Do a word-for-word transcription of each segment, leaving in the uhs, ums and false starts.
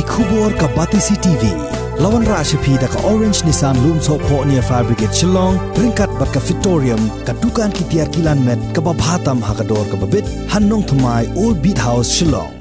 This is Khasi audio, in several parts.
Khubor ka Batesi T V. La wanrah sha phi da ka Orange Nissan Lumsohphoh near Fire Brigade Shillong, ryngkat bad ka Fitorium, ka dukan ki tiar kilan met kaba bha tam ha ka dor kaba bit, ha Nongthymmai, Old Beat House, Shillong.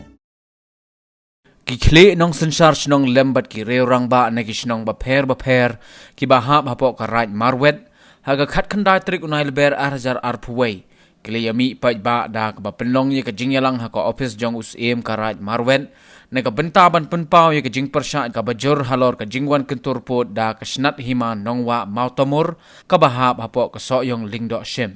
Ki khlieh nongsynshar shnong lem bad ki riew rangbah na ki shnong bapher bapher kiba hap hapoh ka Raid Marwet, ha ka khatkhyndai tarik u Naiwieng ar hajar arphew wei, ki la ïamih paidbah da kaba pynlong ïa ka jingïalang ha ka ophis jong u Syiem ka Raid Marwet, na ka bynta ban pynpaw ïa ka jingpyrshah kaba jur halor ka jingwan kyntur pud da ka shnat hima Nongwah Mawtamur, kaba hap hapoh ka Sohiong Lyngdoh Ship.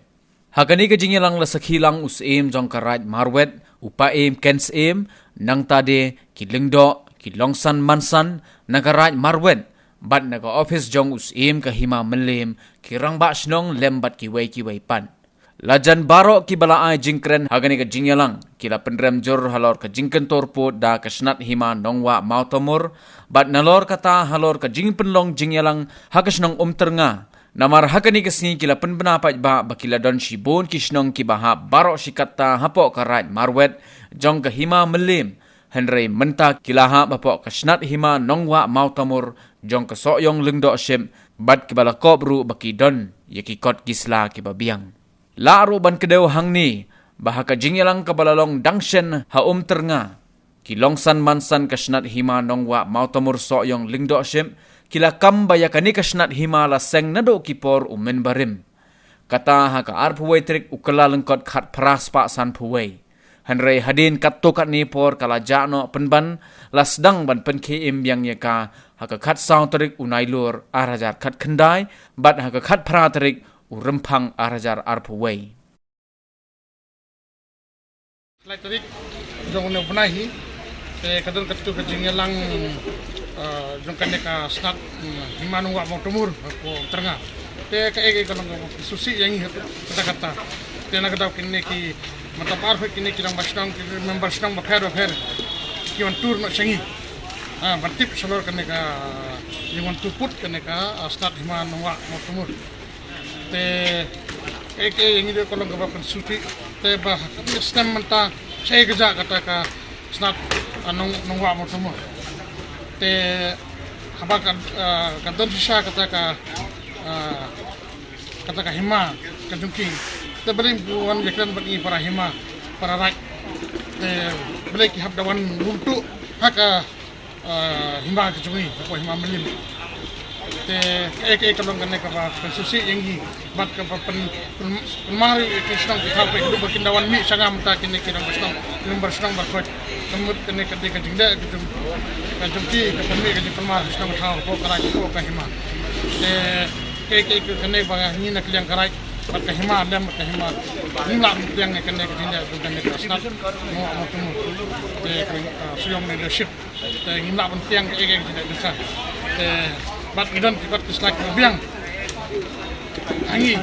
Ha kane ka jingïalang la sakhi lang u Syiem jong ka Raid Marwet, u Paiem Ken Syiem, nangta de ki Lyngdoh, ki Longsan Mansan na ka Raid Marwet, bad na ka ophis jong u Syiem ka Hima Mylliem, ki rangbah shnong lem bad kiwei kiwei pat. Lajan baroh kiba la ai jingkren ha kane ka jingïalang, ki la pynrem jur halor ka jingkyntur pud da ka shnat hima Nongwah Mawtamur, bad nalor kata halor ka jingpynlong jingïalang ha ka shnong Umtyrnga. Namar ha kane ka sngi ki la pynbna paidbah ba ki la don shibun ki shnong kiba hap baroh shi katta hapoh ka Raid Marwet jong ka Hima Mylliem, hynrei mynta ki la hap hapoh ka shnat hima Nongwah Mawtamur jong ka Sohiong Lyngdoh Ship, bad kiba la kop ruh ba ki don ïa ki kot ki sla kiba biang. Lah ruh ban kdew hangne ba ha ka jingïalang kaba la long dang shen ha Umtyrnga, ki Longsan Mansan ka shnat hima Nongwah Mawtamur Sohiong Lyngdoh Ship, ki la kam ba ïa kane ka shnat hima la seng naduh ki por u mynbarim. Kata ha ka arphew wei tarik u Kyllalyngkot khatphra spah sanphew wei. Hynrei hadien katto katne por ka la jah noh pynban, la sdang ban pynkhie im biang ïa ka ha ka khatsaw tarik u Nailur ar hajar khatkhyndai, bad ha ka khatphra tarik u Rymphang ar hajar arphew wei. Lai tarik jong une u bnai hi, te ka don katto ka jingïalang, eh, jong kane ka shnat, mm, hima Nongwah Mawtamur, ko Umtyrnga. Te kaei kaei ka long kaba pynsngewsih ïa ngi ha kata kata. Te na ka daw kine ki, matlab, baroh kine ki rangbah shnong, ki member shnong bapher bapher ki wan tur noh sha ngi, ah, ban tip shalor kane ka jingwan tur pud kane ka, ah, shnat hima Nongwah Mawtamur. Te kaei kaei ïa ngi de ka long kaba pynsngewsih, te ba ha kane ka snem mynta shaei ka jah kata ka shnat, ah, Nong, Nongwah Mawtamur. Te haba ka, ah, ka don shisha kata ka, ah, kata ka hima ka jong ki, te balei ym wan ïakren bad ngi para hima, para raid? Te balei ki hap da wan bun tuh ha ka, ah, hima ka jong ngi, hapoh Hima Mylliem? Te kaei kaei ka long kane kaba pynsngewsih ïa ngi bad kaba pyn, pyn, pynmar ïa ki shnong ki thaw, kaei kaba kin da wan mih sha nga mynta kine ki rangbah shnong, ki member shnong baroh. Ka mut kane ka dei ka jingdei ka jong, ka jong ki, ka pynmih ka jingpynmar shnong thaw hapoh ka raid, hapoh ka hima. Te kaei kaei ka, kane ba ngi na ka liang ka raid bad ka hima, lem bad ka hima, ngim lah ban pdiang ïa kane ka jingdei jong kane ka shnat Nongwah Mawtamur. Te ka, ah, Sohiong Leadership. Te ngim lah ban pdiang ïa ka jingdei jong ka. Te bad ngi don ki kot ki sla kiba biang ha ngi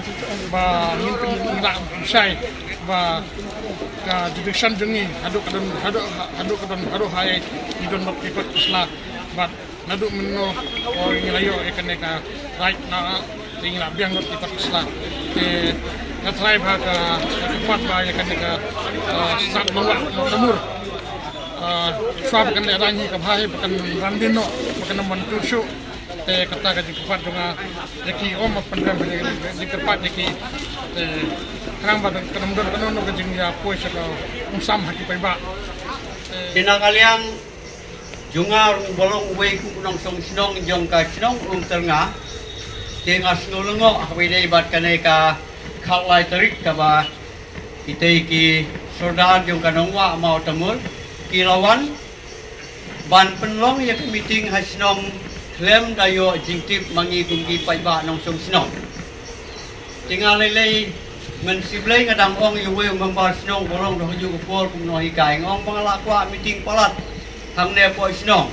ba ngin pyn, ngin lah ban pynshai ba ka jurisdiction jong ngi haduh ka don, haduh, haduh ka don, haduh ha ïa ngi don bad ki kot ki sla. Bad naduh mynno, oh, ngi la ïoh ïa kane ka raid na, te ngi la biang lut ïa ka sla. Te nga tharai ba ka, ka kyrpad ba ïa kane ka, eh, shnat Nongwah Mawtamur, eh, shuwa ba kan leh rang hi kaba bha hi, ba kan ran dien noh, ba kan ym wan tur shuh. Te kata ka jingkyrpad jong nga ïa ki, ym ban pynrem, jingkyrpad ïa ki. Te khnang ba kan ym don kano kano ka jingïapoi sha ka umsam ha ki paidbah. Te na ka liang jong nga ruh ba long uwei kum u nongshong shnong jong ka shnong Umtyrnga, te nga sngew lyngngoh haba ïadei bad kane ka khatlai tarik kaba kitei ki sordar jong ka Nongwah Mawtamur ki la wan ban pynlong ïa ka meeting ha shnong khlem da ïoh jingtip ma ngi kum ki paidbah nongshong shnong. Te nga lei lei, mynsiem lei nga dang ong ïa uwei u member shnong ba long da hynñiew ka por kum u nonghikai, nga ong ba nga la kwah meeting palat hangne hapoh shnong.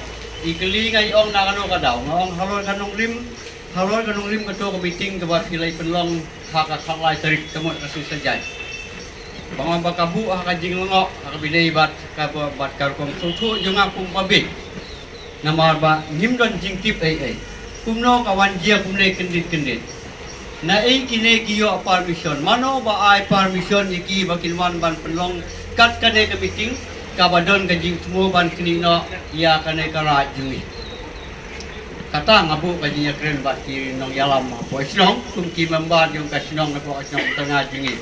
I kylli nga, i ong na kano ka daw, nga ong halor ka nongrim, halor ka nongrim kato ka meeting kaba phi la pynlong ha ka khatlai tarik, ka mut ka sngi Saitjaiñ. Ba nga ong ba ka buh ha ka jinglyngngoh, ha kaba ïadei bad kaba, bad ka rukom sngewthuh jong nga kum u paidbah. Namar ba ngim don jingtip ei ei. Kumno ka wan jia kumne kyndit kyndit. Naei kine ki ïoh permission? Mano ba ai permission ïa ki ba kin wan ban pynlong kat kane ka meeting? kaba don ka jingthmu ban knieh noh ïa kane ka raid jong ngi. Kata nga buh ka jingïakren bad ki nongïalam hapoh shnong, kum ki member jong ka shnong hapoh shnong tnga jong ngi.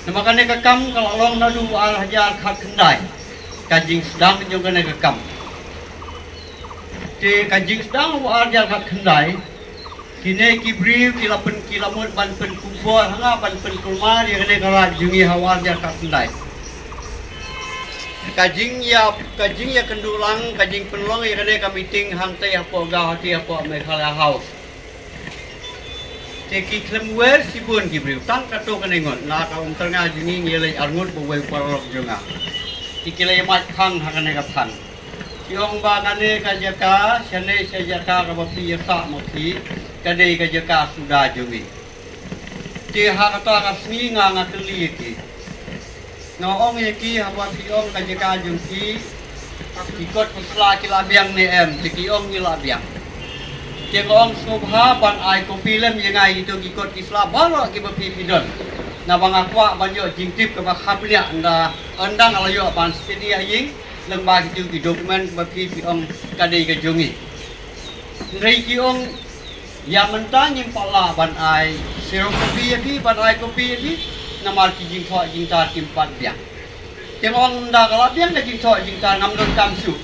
Namar kane ka kam ka la long naduh ar hajar khatkhyndai ka jingsdang jong kane ka kam. Te ka jingsdang ha u ar hajar khatkhyndai, kine ki briew ki la pyn, ki la mut ban pynkumbor, hanga ban pynkulmar ïa kane ka raid jong ngi ha u ar hajar khatkhyndai. Ka jingïa, ka jingïakynduh lang, ka jingpynlong ïa kane ka meeting hangtei hapoh Guwahati hapoh Meghalaya House. Te ki khlem wer shibun ki briew, tang katto katne ngut na ka umtnga jong ngi, ngi leit arngut bad uwei u paralok jong nga. Te ki la ïamait khang ha kane ka thaiñ. Ki ong ba kane ka jaka, shane sha jaka kaba phi ïasah ma phi, ka dei ka jaka suda jong ngi. Te ha kata ka sngi nga, nga kylli ïa ki. Nga ong ïa ki, haba phi ong ka jaka jong phi, ki kot ki sla ki la biang ne em? Te ki ong ngi la biang. Te nga ong sngewbha ban ai copy lem ïa nga ïa kito ki kot ki sla baroh kiba phi phi don. Naba nga kwah ban ïoh jingtip kaba kham bniah, ynda, ynda nga la ïoh ban sdang ïa ïing lyngba kito ki document ba phi phi ong ka dei ka jong ngi. Hynrei ki ong ïa mynta ngim pat lah ban ai xerox copy ïa phi, ban ai copy ïa phi, namar ki jingthoh jingtar kim pat biang. Te nga ong ynda ka la biang ka jingthoh jingtar ngam donkam shuh.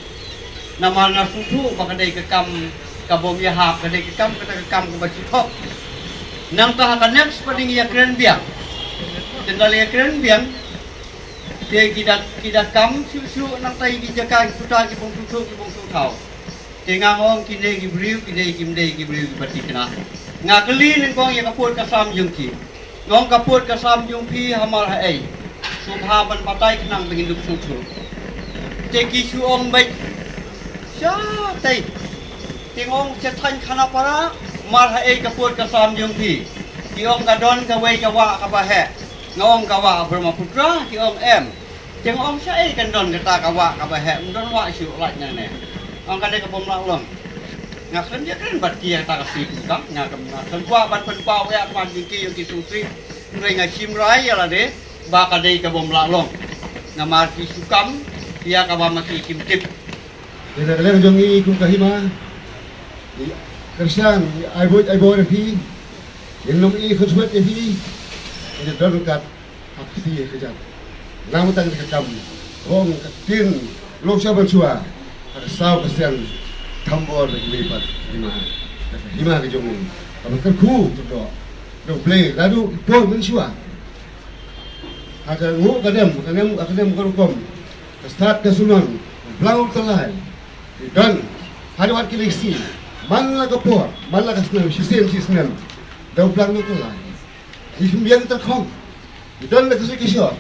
Namar nga sngewthuh ba ka dei ka kam ka bym ïahap, ka dei ka kam, kata ka kam kaba shu thok. Nangta ha ka next pat ngi ïakren biang. Te ynda la ïakren biang, te ki da, ki da kam shuh shuh nangta ïa ki jaka ki puta ki bym sngewthuh ki bym sngewthaw. Te nga ong kine ki briew, kine kim dei ki briew kiba thikna. Nga kylli nyngkong ïa ka pud ka sam jong ki. Nga ong ka pud ka sam jong phi hamar haei? Sngewbha ban batai khnang ba ngin dup sngewthuh. Te ki shu ong beit shatei. Te nga ong sha thaiñ Khanapara, mar haei ka pud ka sam jong phi? Ki ong ka don kawei ka wah kaba heh. Nga ong ka wah Brahmaputra, ki ong em. Te nga ong shaei kan don kata ka wah kaba heh, ym don wah shuh lait nangne. Ong ka dei ka bym lah long. Nga khlem ïakren bad ki ïa kata ka sngi kum kam, nga kam, nga khlem kwah ban pynpaw ïa ka ban jong ki ïa ki sngewsih. Hynrei nga shim rai ïa lade ba ka dei ka bym lah long. Namar ki shu kam ïa kaba ma ki kim tip. Ïa ka liang jong ngi kum ka hima, ngi kyrshan, ngi ai buit ai bor ïa phi. Ngin ym ïoh khuslai ïa phi. Ngi don ryngkat ha ka kti ka jam. Nang tang ka kam, ong ka ktien Longshong Mynshuwa, ha ka saw ka seng Thombor, da ki lei pat hima, da ka hima ka jong ngi. Kaba kyrkhu kyrdoh da U Blei naduh ki por mynshuwa. Ha ka nguh ka dem, ka dem, ka dem ka rukom, ka stad ka sunan, blang u tyllai. Ki don haduh wat ki lei shi, man la ka por, man la ka snem, shisien shisnem, da u blang u tyllai. Ki khyndiat tyrkhong. Ki don da ka suit ka shor.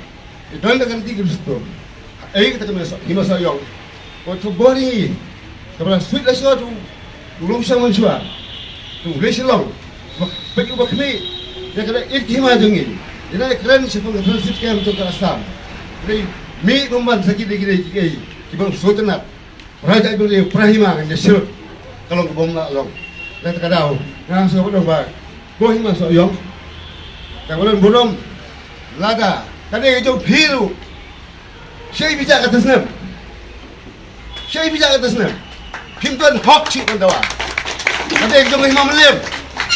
Ki don da ka riti ka dustur. Ei kata ka hima Sohiong. Ko to bor ïa ngi. Kaba la suit la shor to u Longshong Mynshuwa. To u Blei Shalong. Ba peit u ba khmih ïa ka leit ki hima jong ngi. Ïa la kren shaphang ka transit camp jong ka Assam. Dei mih bymman sa ki dei ki dei ki ei ki bym sngewtynnat. Para jaitbynriew, para hima ngan ïa shilt. Ka long ka bym lah long. Kata ka daw nga sngewbha ban ong ba ko hima Sohiong, ka ba don burom lada ka dei ka jong phi ruh, shaei phi jah kata snem? Shaei phi jah kata snem? Phim don hok shuh ban dawa. Ka dei ka jong ka hima Mylliem.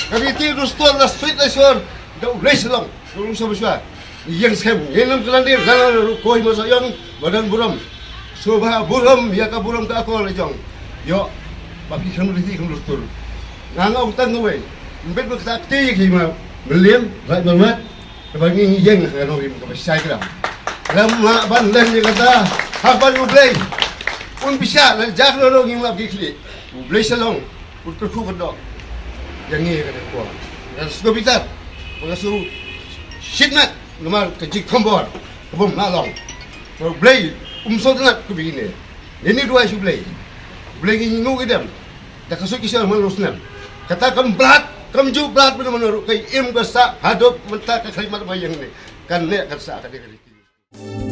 Ka riti ka dustur la suit la shor da U Blei Shalong, da U Longshong Mynshuwa. Ïeng skhem, ngin ym kylla dien, kylla ruh ko hima Sohiong ba don burom. Sngewbha burom ïa ka burom ka akor la jong. Ïoh ba phi khlem riti khlem dustur. Nga ong tang kawei, ym bit ba kata kti ïa ki hima Mylliem, Raid Marwet, kaba ngi ïeng ha ka nongrim kaba shai kdang. Lem lah ban leh ïa kata ha ban U Blei. Un pisa la jak ruh ngim lap ki khlieh. U Blei Shalong un kyrkhu kyrdoh ïa ngi ïa kane ka por. Nga sngewbitar, nga sngewshitrhem namar ka jingthombor ka bym lah long. Ba U Blei um sngewtynnat kumne. Ngin ïa duwai sha U Blei. U Blei ngi ngeit ngi dem da ka suit ka shor man la u snem. Kata kam brat, kam ju brat ban mano ruh, ka im ka sah haduh mynta ka khlem mat ba ïeng ne. Kan ne kan sah ka dei ka dei.